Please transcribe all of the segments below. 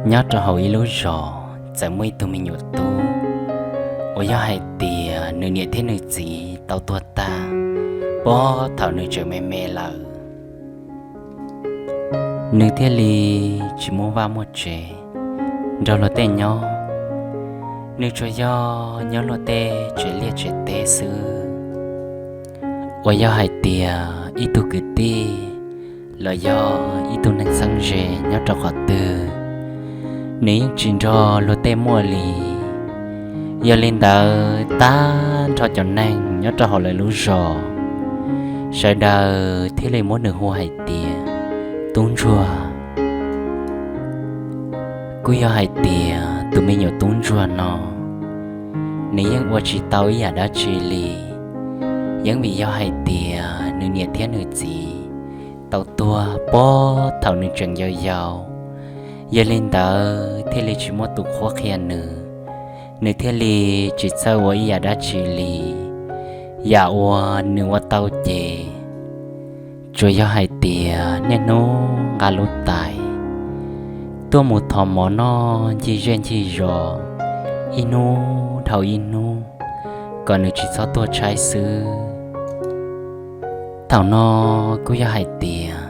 Nyob rau hauv ib lub zos txawm muaj ib tug me nyuam tub uas yog hais tias nws niam thiab nws txiv tau tuag tag puag thaum nws tseem me me lawm. Nws thiaj li tsis muaj vaj muaj tsev nrog luag tej nyob, nws tsuas yog nyob luag tej tsev liaj tsev teb xwb. Uas yog hais tias ib tug kwv tij los yog ib tug neeg txheeb ze nyob rau qhov twg, nws yeej tsis nrog luag tej muaj li. Yog li ntawd tag nrho cov neeg nyob rau hauv lawv lub zos, sawv daws thiaj li muab nws hu hais tias Tub Ntsuag. Kuj yog hais tias tus me nyuam tub ntsuag no, nws yeej ua tsis tau ib yam dab tsi li, yeej vim yog hais tias nws niam thiab nws txiv tau tuag puag thaum nws tseem yau yau. Yog li ntawd thiaj li tsis muaj tus qhuab qhia nws, nws thiaj li tsis txawj ua ib yam dab tsi li. Yam uas nws ua tau ces tsuas yog hais tias niaj hnub nqa lub tais tuaj mus thov mov noj ncig zej ncig zos, ib hnub dhau ib hnub, kom nws tsis txhob tuag tshaib xwb. Thaum no kuj yog hais tias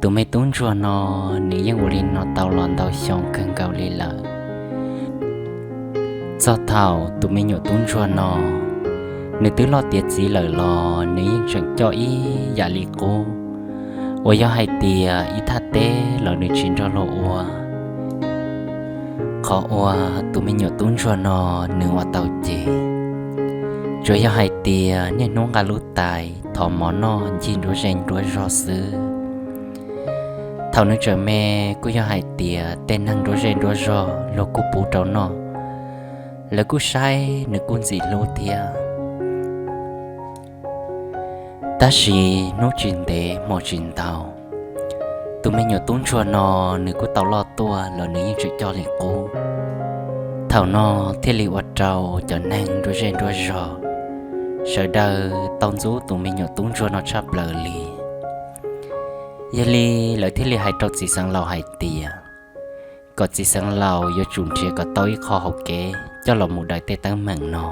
tus me tub ntsuag no nws yeej ua li no tau los ntau xyoo kawg nkaus li lawm. Txog thaum tus me nyuam tub ntsuag no nws twb loj tiav txiv lawm los nws yeej tseem coj ib yam li qub, uas yog hais tias ib thaj teb los nws tsis nrog luag ua. Qhov uas tus me nyuam tub ntsuag no nws ua tau ces tsuas yog hais tias niaj hnub nqa lub tais thov mov noj ncig nruab zej nruab zog xwb. Thaum nws tseem me kuj yog hais tias tej neeg nruab zej nruab zog luag kuj pub rau noj, lawv kuj saib nws kuj ntxim hlub thiab. Tab sis hnub tsis ntev hmo tsis ntau, tus me nyuam tub ntsuag no nws kuj tau loj tuaj los nws yeej tseem coj li qub. Thaum no thiaj li ua rau cov neeg nruab zej nruab zog sawv daws tau ntxub tus me nyuam tub ntsuag no tshaj plaws li. Yog li lawv thiaj li hais rau txiv xeev laus hais tias kom txiv xeev laus yuav tsum nrhiav kom tau ib qho hauv kev coj los mus daws tej teeb meem no.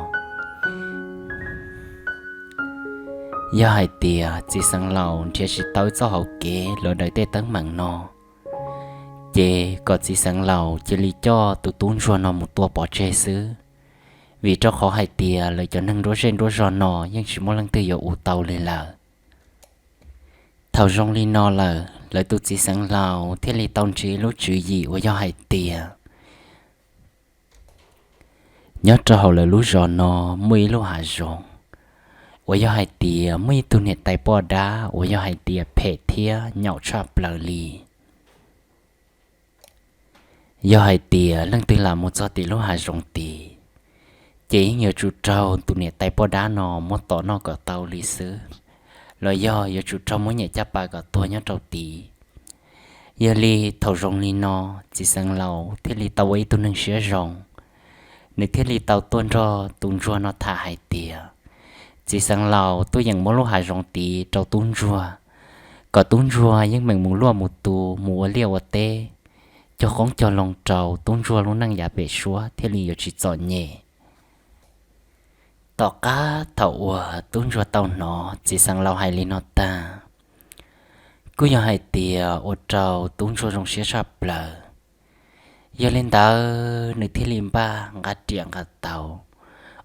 Yog hais tias txiv xeev laus nrhiav tsis tau ib txoj hauv kev los daws tej teeb meem no, ces kom txiv xeev laus cia li coj tus tub ntsuag no mus tua pov tseg xwb, vim rau qhov hais tias lawv cov neeg nruab zej nruab zog no yeej tsis muaj leej twg yuav ua tau li lawm. Thaum zoo li no lawm, lawv tus txiv xeev laus thiaj li tau nrhiav lub tswv yim uas yog hais tias nyob rau hauv lawv lub zos no muaj ib lub hav zoov uas yog hais tias muaj ib tug niam tais poj dab uas yog hais tias phem thiab nyaum tshaj plaws li. Yog hais tias leej twg lam mus txog tim lub hav zoov tid, ces yeej yuav tsum raug tus niam tais poj dab no muab tom noj kom tau li xwb, los yog yuav tsum raug muab nyem caj pas kom tuag nyob rau tid. Yog li thaum zoo li no, txiv xeev laus thiaj li tau ua ib tug neeg siab zoo, nws thiaj li tau tuaj nrog tus ntsuag no tham hais tias txiv xeev laus tuaj yeem muab lub hav zoov tid rau tub ntsuag, kom tub ntsuag yeej meem mus luaj mus tus mus ua liaj ua teb, cog qoob cog loo rau tub ntsuag lub neej yav pem suab thiaj li yuav tsis txom nyem. Tom qab thaum uas tub ntsuag tau hnov txiv xeev laus hais li no tag, kuj yog hais tias ua rau tub ntsuag zoo siab tshaj plaws. Yog li ntawd nws thiaj li npaj nqa riam nqa tau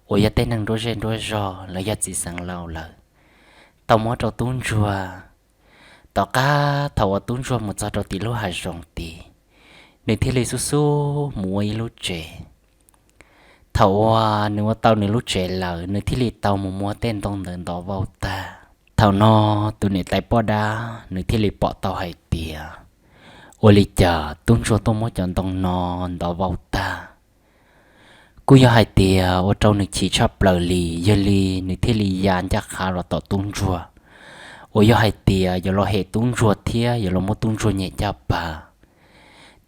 uas yog tej neeg nruab zej nruab zog los yog txiv xeev laus lawm, tau muab rau tub ntsuag. Tom qab thaum uas tub ntsuag mus txog rau tim lub hav zoov tid, nws thiaj li xub xub mus ua ib lub tsev. Thaum uas nws ua tau nws lub tsev lawm, nws thiaj li tau mus muab tej ntoo ntawd ntov vau tag. Thaum no tus niam tais poj dab nws thiaj li pom tau hais tias ua li cas tub ntsuag tuaj muab cov ntoo no ntov vau tag. Kuj yog hais tias ua rau nws chim tshaj plaws li, yog li nws thiaj li ya ncaj qha los tom tub ntsuag, uas yog hais tias yuav los hem tub ntsuag thiab yuav los muab tub ntsuag nyem caj pas.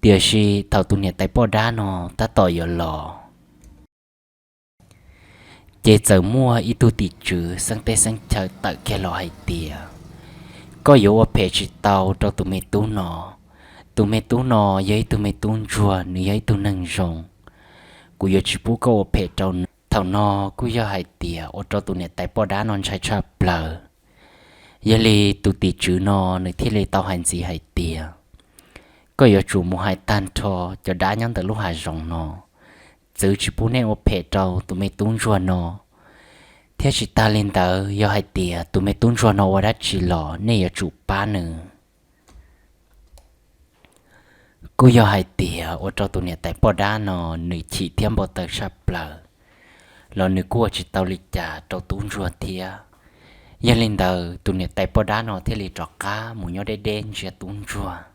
Tiam sis thaum tus niam tais poj dab no tab tom yuav los, ces txawm muaj ib tug tim tswv xeeb teb xeeb chaw tawm kiag los hais tias, koj yuav ua phem tsis tau rau tus me tub no, Tus me tub no yog ib tug me tub ntsuag, nws yog ib tug neeg zoo, kuv yuav tsis pub koj ua phem rau nws. Thaum no kuj yog hais tias ua rau tus niam tais poj dab no ntshai tshaj plaws. Yog li tus tim tswv no nws thiaj li tau hais ntxiv hais tias, koj yuav tsum mus hais tag nrho cov dab nyob ntawm lub hav zoov no, txwv tsis pub nej ua phem rau tus me tub ntsuag no, thiab tsis tas li ntawd yog hais tias tus me tub ntsuag no ua dab tsi los nej yuav tsum pab nws. Kuj yog hais tias ua rau tus niam tais poj dab no nws chim thiab npau taws tshaj plaws, los nws kuj ua tsis tau li cas rau tub ntsuag thiab. Yog li ntawd tus niam tais poj dab no thiaj li rov qab mus nyob deb deb ntsia tub ntsuag.